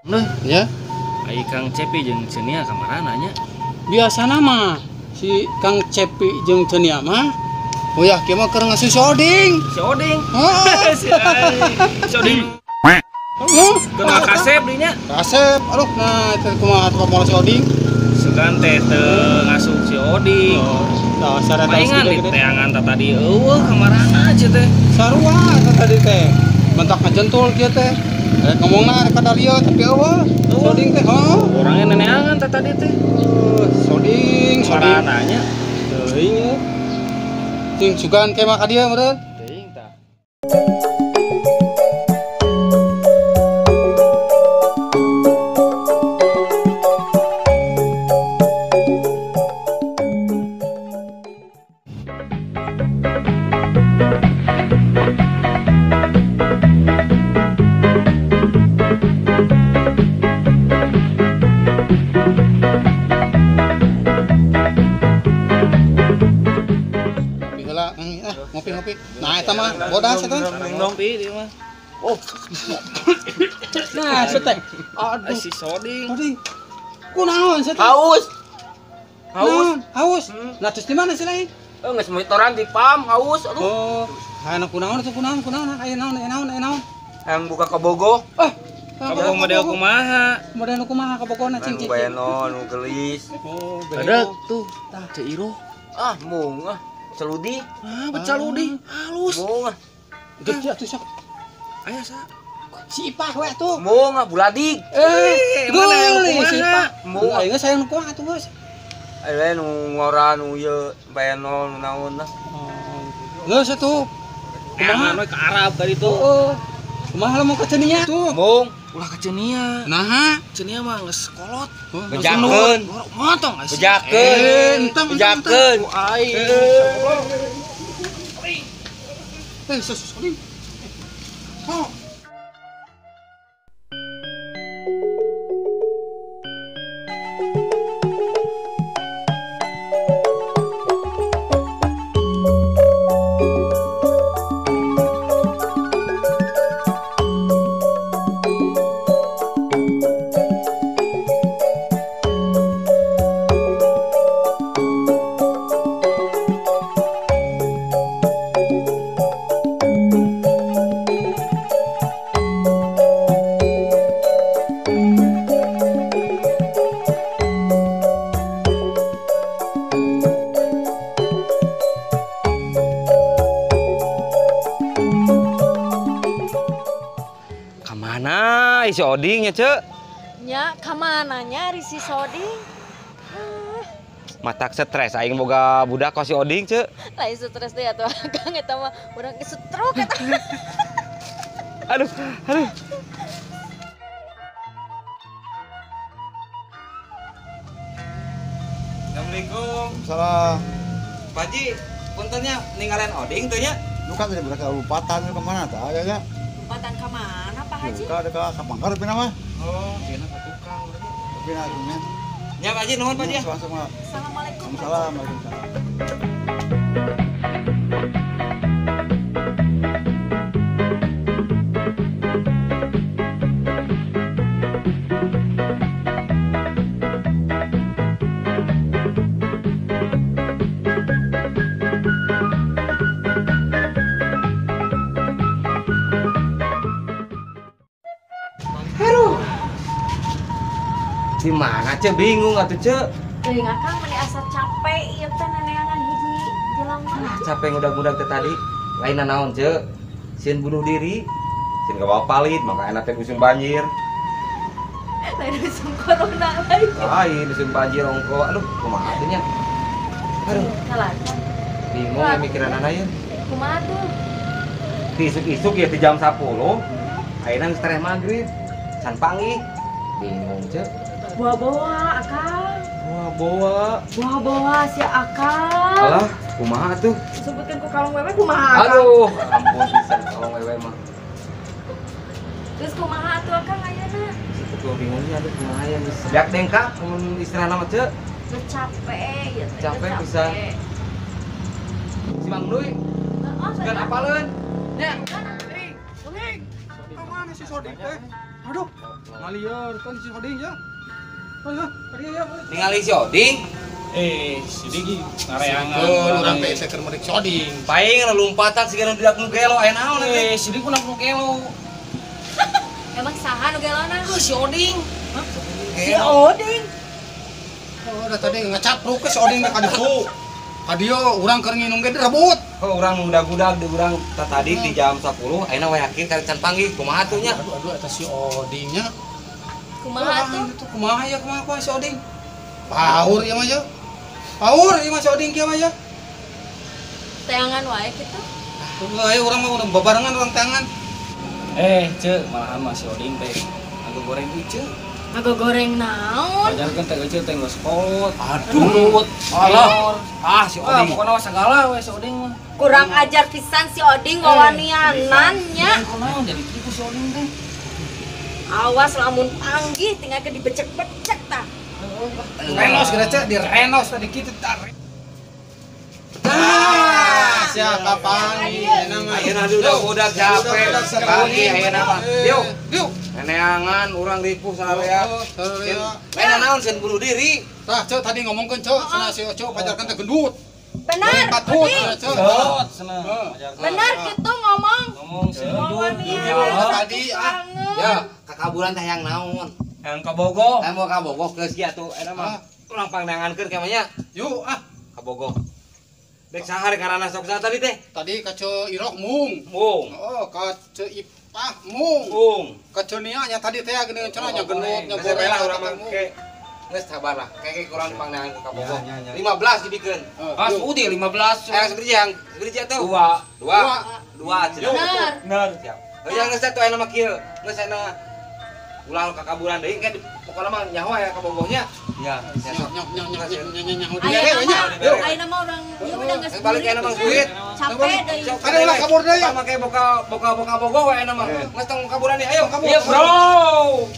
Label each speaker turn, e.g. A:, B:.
A: Nah,
B: ya.
A: Ai Kang Cepi jeung Cenia kamarana nya?
B: Biasana mah si Kang Cepi jeung Cenia mah uyah kieu mah keur ngasuh si Oding.
A: Si Oding.
B: Heeh.
A: Si ai. Si Oding.
B: Heeh.
A: Keur kasep di nya.
B: Kasep. Aduh, nah teh kumaha atuh moal si Oding.
A: Sugan teh teu ngasuh si Oding.
B: Oh, dasar eta
A: Palingan di teangan teh tadi eueuh kamarana aja teh.
B: Sarua eta tadi teh. Mentak ngajentul kieu teh. Rek ngomongna rek kada lieu tapi eueuh. Soding teh, heeh.
A: Orangnya neneangan teh tadi teh.
B: Soding, soding.
A: Kamarana nya.
B: Teuing ye. Cing sugan ke mah ka dieu meureun.
A: Teuing tah.
B: Ngopi-ngopi. Nah, eta mah bodas eta.
A: Ngopi ieu mah.
B: Oh. Nah, teh. Aduh,
A: si Soding.
B: Soding. Kunaon teh?
C: Haus. Haus.
B: Haus. Nah, terus di mana sih lain?
C: Eh, geus motoran di pam, haus. Aduh.
B: Oh, hayang kunaon tuh kunaon kunaon aya naon aya naon aya naon.
C: Hayang buka kabogo.
B: Ah,
A: kabogo model kumaha?
B: Model kumaha kabogona cing cing.
C: Beno nu geulis.
B: Oh,
A: bedeg tuh. Tah, Ceu Iroh.
C: Ah, mung ah. Celudi.
A: Ah, becaludi. Halus.
C: Mung ah.
B: Gede atuh sok.
A: Aya sa.
B: Si Ipah we atuh.
C: Mung ah buladig.
B: Eh,
A: mana yang
B: si Ipah?
C: Mung
B: aing geus hayang kumaha atuh geus.
C: Aya nu ngora nu ieu beno nu naon lah.
B: Geus atuh.
A: Kumaha we ke Arab tadi tuh.
B: Heeh. Kumaha lamun ka Cenia tuh?
C: Mung
A: ulah ka Cenia.
B: Naha?
A: Cenia mah geus kolot.
C: Bejakeun.
A: Motong
C: bejakeun. Bejakeun.
A: Aing.
B: Eh, sorry. Oh.
C: Mana si Odingnya, Cek?
D: Nya, kamana nya ari si Soding?
C: Matak stres aing boga budak kok si Oding, Cek.
D: Lain stres deh atuh Akang eta mah urang ge stroke eta.
C: Aduh, aduh.
E: Assalamualaikum.
F: Salam.
E: Pak Haji, punten nya ninggalin Oding teu nya?
F: Lu kan tadi budak lompatan ke mana tah aya nya?
D: Lompatan ka mana Pak Haji?
F: Ka ka Pangkar pina mah.
E: Oh, dina ka tukang berarti.
F: Pina atuh.
E: Nya Pak Haji nuhun Pak Haji.
F: Sama-sama.
D: Assalamualaikum.
F: Waalaikumsalam. Waalaikumsalam.
C: Di mana Cek bingung atuh Cek?
D: Teuing Akang meni asa capek ieu teh neneangan hiji jelema.
C: Ah, capek ngudag-ngudag teh tadi. Lain naon Cek? Sieun bunuh diri, sieun gawa palit, maka enak teh musim banjir.
D: Lain musim corona lain.
C: Lain musim banjir ongko. Aduh, kumaha teh nya? Aduh.
D: Salah.
C: Bingung ya mikiranana ye.
D: Kumaha tuh?
C: Ti isuk-isuk ya di jam 10. Ayeuna geus tereh magrib. Can panggih. Bingung Cek.
D: Boa-boa Akang.
C: Boa-boa.
D: Boa-boa si Akang.
C: Alah, kumaha tuh?
D: Sebutkeun ku kalong wewe kumaha Akang?
C: Aduh, ampun pisan kalong wewe mah.
D: Terus kumaha atuh Akang ayeuna?
C: Situ gua bingungnya aduh kumaha ya geus. Beak dengkak mun istilahna mah Ceu.
D: Geus capek ya teh.
C: Capek pisan. Si Mang Duy.
D: Heeh,
C: sugan apaleun. Nya.
B: Soding. Ka mana si Soding teh? Aduh, ngalieur kan si Oding ya. Oh ya, tadi ya.
E: Ningali si Oding.
A: Si Digi ngareangan.
B: Oh, urang teh keur merik si Oding.
E: Paing lompatan siga nu budak nu gelo aya naon teh.
A: Si Digi kunaon nu gelo.
D: Emang saha nu gelona?
A: Si Oding.
D: Si Oding.
B: Oh, udah tadi ngacapruk ke si Oding ka ditu. Ka dieu urang keur nginum ge direbut.
E: Oh, urang udag-udag di urang tadi di jam 10 ayeuna we yakin ka can panggih kumaha atuh nya.
B: Aduh, aduh eta si Odingnya.
D: Kumaha atuh?
B: Kumaha ya kumaha kumaha si Oding? Paur ieu mah ya. Paur ieu mah si Oding kieu mah ya.
D: Teangan wae kitu.
B: Heuh, aya urang mah babarengan urang teangan.
A: Ceu, malahan mah si Oding teh ngago goreng ieu.
D: Ngago goreng naon?
A: Pajarkeun teh ieu teh geus kolot.
B: Aduh.
A: Alah. Ah, si Oding. Pokona mah sagala we si Oding mah.
D: Kurang ajar pisan si Oding wawanianan nya.
A: Kunaon jadi kitu si Oding teh?
D: Awas lamun panggih tinggal ke dibecek-becek tah.
B: Renos geura cek direnos tadi kitu tah. Ah, siapa panggih
E: ayeuna udah capek. Panggih ayeuna mah. Yuk,
B: yuk.
E: Neangan urang ripuh sararea. Lain naon sieun bunuh diri.
B: Tah, cek tadi ngomongkeun cek cenah si Oco pajarkeun teh gendut.
D: Benar.
A: Gendut cenah.
D: Benar kitu ngomong.
A: Ngomong sieun
D: gendut.
B: Tadi ah.
E: Ya, kakaburan teh hayang naon?
A: Hayang kabogoh.
E: Hayang mau kabogoh geus kieu atuh eta mah. Urang pangneangankeun ka mah nya.
B: Yuk ah,
E: kabogoh. Dek saha rek karana sok saha tadi teh?
B: Tadi ka Ceu Irok mung.
E: Mung.
B: Oh, ka Ceu Ipah mung.
E: Mung.
B: Ka Ceu Nia nya tadi teh geuning cenah nya gendut nya
E: goreng lah urang mah ke. Geus sabar lah. Keke kurang pangneangan ka kabogoh. 15 dibikeun.
A: Ah, sudi 15.
E: Sabiji yang sabiji atuh?
A: 2.
E: 2. 2 cenah.
D: Bener.
E: Bener. Siap. Heuh geus atuh aya mah kieu. Geus aya ulah kakaburan deui ke pokona mah nyaho aya kabogohnya.
A: Ya,
B: nyok nyok nyok nyok nyok
D: nyok. Ayeuna mah urang ieu udah geus
E: balik ayeuna mah duit.
D: Capek deui.
B: Ada ulah kabur deui.
E: Make boka boka boga bogoh we ayeuna mah. Geus tong kaburan deui. Ayo kabur.
A: Iya, Bro.